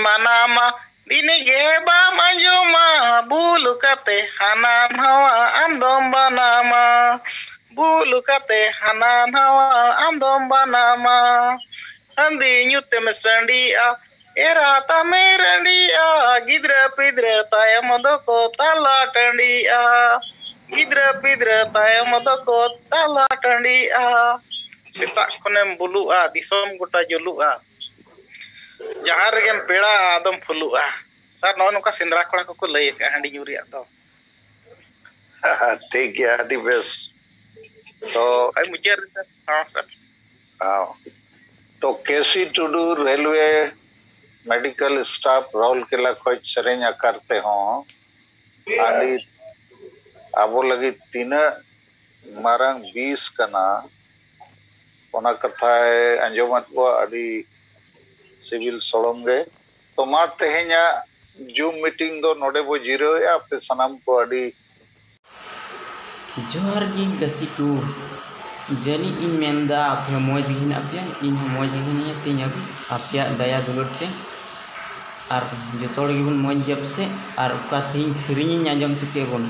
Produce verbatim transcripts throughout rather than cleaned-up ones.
ᱥᱟᱱᱟᱢᱟ ᱫᱤᱱ ᱜᱮ ᱵᱟᱢ ᱟᱸᱡᱚᱢᱟ, ᱵᱩᱞ ᱠᱟᱛᱮ ᱦᱟᱱᱟ ᱱᱟᱣᱟ ᱟᱢ ᱫᱚᱢ ᱵᱟᱱᱟᱢᱟ᱾ ᱵᱩᱞ ᱠᱟᱛᱮ ᱦᱟᱱᱟ ᱱᱟᱣᱟ ᱟᱢ ᱫᱚᱢ ᱵᱟᱱᱟᱢᱟ᱾ ᱦᱟᱺᱰᱤ ᱧᱩ ᱛᱮᱢ ᱥᱟᱺᱰᱤᱜᱼᱟ, ᱮᱨᱟ ᱛᱟᱢᱮ ᱨᱟᱺᱰᱤᱜᱼᱟ, ᱜᱤᱫᱽᱨᱟᱹ ᱯᱤᱫᱽᱨᱟᱹ ᱛᱟᱭᱚᱢ ᱫᱚᱠᱚ ᱛᱟᱞᱟ ᱴᱟᱺᱰᱤᱜᱼᱟ᱾ ᱜᱤᱫᱽᱨᱟᱹ ᱯᱤᱫᱽᱨᱟᱹ ᱛᱟᱭᱚᱢ ᱫᱚᱠᱚ ᱛᱟᱞᱟ ᱴᱟᱺᱰᱤᱜᱼᱟ᱾ ᱥᱮᱛᱟᱜ ᱠᱷᱚᱱᱮᱢ ᱵᱩᱞᱩᱜᱼᱟ, ᱫᱤᱥᱚᱢ ᱜᱚᱴᱟ ᱡᱩᱞᱩᱜᱼᱟ᱾ ᱡᱟᱦᱟᱸ ᱨᱮᱜᱮᱢ ᱯᱮᱲᱟᱜᱼᱟ, ᱟᱫᱚᱢ ᱯᱷᱩᱞᱩᱜᱼᱟ᱾ ᱥᱟᱨ, ᱱᱚᱜᱼᱚ ᱱᱚᱝᱠᱟ ᱥᱮᱸᱫᱽᱨᱟ ᱠᱚᱲᱟ ᱠᱚᱠᱚ ᱞᱟᱹᱭ ᱟᱠᱟᱫᱼᱟ ᱦᱟᱺᱰᱤ ᱧᱩ ᱨᱮᱭᱟᱜ ᱫᱚ᱾ ᱴᱷᱤᱠ ᱜᱮᱭᱟ, ᱟᱹᱰᱤ ᱵᱮᱥ᱾ ᱛᱚ ᱦᱳᱭ, ᱢᱩᱪᱟᱹᱫ ᱨᱮ ᱥᱟᱨ᱾ ᱦᱚᱸ, ᱥᱟᱨ᱾ ᱦᱚᱸ᱾ ᱛᱚ ᱠᱮᱥᱤ ᱴᱩᱰᱩ, ᱨᱮᱞᱣᱮ ᱢᱮᱰᱤᱠᱮᱞ ᱥᱴᱟᱯ, ᱨᱟᱩᱨᱠᱮᱞᱟ ᱠᱷᱚᱡ ᱥᱮᱨᱮᱧ ᱟᱠᱟᱨ ᱛᱮᱦᱚᱸ ᱦᱟᱺᱰᱤ ᱟᱵᱚ ᱞᱟᱹᱜᱤᱫ ᱛᱤᱱᱟᱹᱜ ᱢᱟᱨᱟᱝ ᱵᱤᱥ ᱠᱟᱱᱟ, ᱚᱱᱟ ᱠᱟᱛᱷᱟᱭ ᱟᱸᱡᱚᱢᱟᱫ ᱠᱚᱣᱟ᱾ ᱟᱹᱰᱤ ᱥᱤᱵᱤᱞ ᱥᱚᱲᱚᱢ ᱜᱮ᱾ ᱛᱚ ᱢᱟ, ᱛᱮᱦᱮᱧᱟᱜ ᱡᱩᱢ ᱢᱤᱴᱤᱝ ᱫᱚ ᱱᱚᱰᱮ ᱵᱚ ᱡᱤᱨᱟᱹᱣᱮᱫᱼᱟ᱾ ᱟᱯᱮ ᱥᱟᱱᱟᱢ ᱠᱚ ᱟᱹᱰᱤ ᱡᱚᱦᱟᱨ ᱜᱮ ᱜᱟᱛᱮ ᱠᱚ᱾ ᱡᱟᱹᱱᱤᱡ ᱤᱧ ᱢᱮᱱᱫᱟ ᱟᱯᱮ ᱦᱚᱸ ᱢᱚᱡᱽ ᱜᱮ ᱦᱮᱱᱟᱜ ᱯᱮᱭᱟ, ᱤᱧ ᱦᱚᱸ ᱢᱚᱡᱽ ᱜᱮ ᱦᱤᱱᱟᱹᱧᱟ ᱛᱮᱦᱮᱧ ᱦᱟᱹᱵᱤᱡ ᱟᱯᱮᱭᱟᱜ ᱫᱟᱭᱟ ᱫᱩᱞᱟᱹᱲ ᱛᱮ᱾ ᱟᱨ ᱡᱚᱛᱚ ᱦᱚᱲ ᱜᱮᱵᱚᱱ ᱢᱚᱡᱽ ᱜᱮᱭᱟ ᱯᱟᱥᱮᱡ᱾ ᱟᱨ ᱚᱠᱟ ᱛᱮᱦᱮᱧ ᱥᱮᱨᱮᱧ ᱤᱧ ᱟᱸᱡᱚᱢ ᱦᱚᱪᱚ ᱠᱮᱫ ᱵᱚᱱ,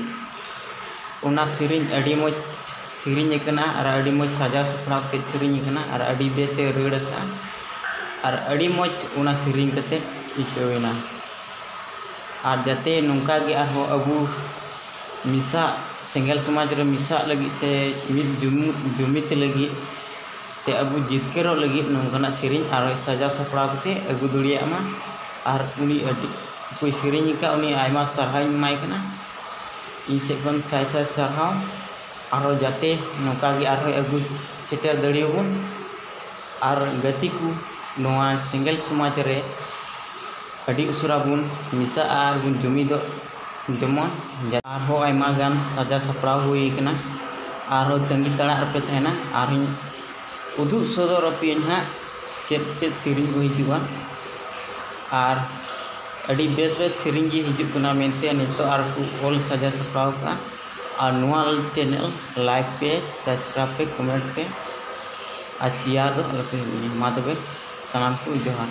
ᱚᱱᱟ ᱥᱮᱨᱮᱧ ᱟᱹᱰᱤ ᱢᱚᱡᱽ ᱥᱮᱨᱮᱧ ᱟᱠᱟᱱᱟ ᱟᱨ ᱟᱹᱰᱤ ᱢᱚᱡᱽ ᱥᱟᱡᱟᱣ ᱥᱟᱯᱲᱟᱣ ᱠᱟᱛᱮ ᱥᱮᱨᱮᱧ ᱟᱠᱟᱱᱟ ᱟᱨ ᱟᱹᱰᱤ ᱵᱮᱥ ᱮ ᱨᱟᱹᱲ ᱟᱠᱟᱫᱼᱟ ᱟᱨ ᱟᱹᱰᱤ ᱢᱚᱡᱽ ᱚᱱᱟ ᱥᱮᱨᱮᱧ ᱠᱟᱛᱮ ᱟᱹᱭᱠᱟᱹᱣ ᱮᱱᱟ᱾ ᱟᱨ ᱡᱟᱛᱮ ᱱᱚᱝᱠᱟ ᱜᱮ ᱟᱨᱦᱚᱸ ᱟᱵᱚ ᱢᱮᱥᱟᱜ, ᱥᱮᱸᱜᱮᱞ ᱥᱚᱢᱟᱡᱽ ᱨᱮ ᱢᱮᱥᱟᱜ ᱞᱟᱹᱜᱤᱫ ᱥᱮ ᱢᱤᱫ ᱡᱩᱢᱤᱫ, ᱡᱩᱢᱤᱫ ᱞᱟᱹᱜᱤᱫ ᱥᱮ ᱟᱵᱚ ᱡᱤᱛᱠᱟᱹᱨᱚᱜ ᱞᱟᱹᱜᱤᱫ ᱱᱚᱝᱠᱟᱱᱟᱜ ᱥᱮᱨᱮᱧ ᱟᱨᱦᱚᱸ ᱥᱟᱡᱟᱣ ᱥᱟᱯᱲᱟᱣ ᱠᱟᱛᱮ ᱟᱹᱜᱩ ᱫᱟᱲᱮᱭᱟᱜ ᱢᱟ᱾ ᱟᱨ ᱩᱱᱤ ᱟᱹᱰᱤ ᱚᱠᱚᱭ ᱥᱮᱨᱮᱧ ᱟᱠᱟᱫ, ᱩᱱᱤ ᱟᱭᱢᱟ ᱥᱟᱨᱦᱟᱣ ᱤᱧ ᱮᱢᱟᱭ ᱠᱟᱱᱟ᱾ ᱤᱧ ᱥᱮᱫ ᱠᱷᱚᱱ ᱥᱟᱭ ᱥᱟᱭ ᱥᱟᱨᱦᱟᱣ᱾ ᱟᱨᱦᱚᱸ ᱡᱟᱛᱮ ᱱᱚᱝᱠᱟ ᱜᱮ ᱟᱨᱦᱚᱸ ᱟᱹᱜᱩ ᱥᱮᱴᱮᱨ ᱫᱟᱲᱮᱭᱟᱵᱚᱱ᱾ ᱟᱨ ᱜᱟᱛᱮ ᱠᱚ, ᱱᱚᱣᱟ ᱥᱮᱸᱜᱮᱞ ᱥᱚᱢᱟᱡᱽ ᱨᱮ ᱟᱹᱰᱤ ᱩᱥᱟᱹᱨᱟ ᱵᱚᱱ ᱢᱮᱥᱟᱜᱼᱟ ᱟᱨ ᱵᱚᱱ ᱡᱩᱢᱤᱫᱚᱜ ᱡᱮᱢᱚᱱ᱾ ᱟᱨᱦᱚᱸ ᱟᱭᱢᱟ ᱜᱟᱱ ᱥᱟᱡᱟᱣ ᱥᱟᱯᱲᱟᱣ ᱦᱩᱭ ᱟᱠᱟᱱᱟ, ᱟᱨᱦᱚᱸ ᱛᱟᱺᱜᱤ ᱛᱟᱲᱟᱜ ᱨᱮᱯᱮ ᱛᱟᱦᱮᱱᱟ᱾ ᱟᱨᱦᱚᱸᱧ ᱩᱫᱩᱜ ᱥᱚᱫᱚᱨ ᱟᱯᱮᱭᱟᱹᱧ ᱦᱟᱸᱜ ᱪᱮᱫ ᱪᱮᱫ ᱥᱮᱨᱮᱧ ᱠᱚ ᱦᱤᱡᱩᱜᱼᱟ᱾ ᱟᱨ ᱟᱹᱰᱤ ᱵᱮᱥ ᱵᱮᱥ ᱥᱮᱨᱮᱧ ᱜᱮ ᱦᱤᱡᱩᱜ ᱠᱟᱱᱟ ᱢᱮᱱᱛᱮ ᱱᱤᱛᱚᱜ ᱟᱨ ᱠᱚ ᱚᱞ ᱥᱟᱡᱟᱣ ᱥᱟᱯᱲᱟᱣ ᱟᱠᱟᱫᱼᱟ᱾ ᱟᱨ ᱱᱚᱣᱟ ᱪᱮᱱᱮᱞ ᱞᱟᱭᱤᱠ ᱯᱮ, ᱥᱟᱵᱥᱠᱨᱟᱭᱤᱵᱽ ᱯᱮ, ᱠᱚᱢᱮᱱᱴ ᱯᱮ ᱟᱨ ᱥᱮᱭᱟᱨ ᱫᱚ ᱟᱞᱚᱯᱮ ᱦᱤᱲᱤᱧᱟ᱾ ᱢᱟ ᱛᱚᱵᱮ ᱥᱟᱱᱟᱢ ᱠᱚ ᱡᱚᱦᱟᱨ᱾